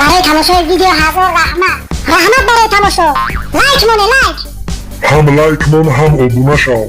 Барои тамошои видео ҳазор раҳмат. Раҳмат барои тамошо. Лайк моне, лайк. Ҳам лайк мон, ҳам обуна шав.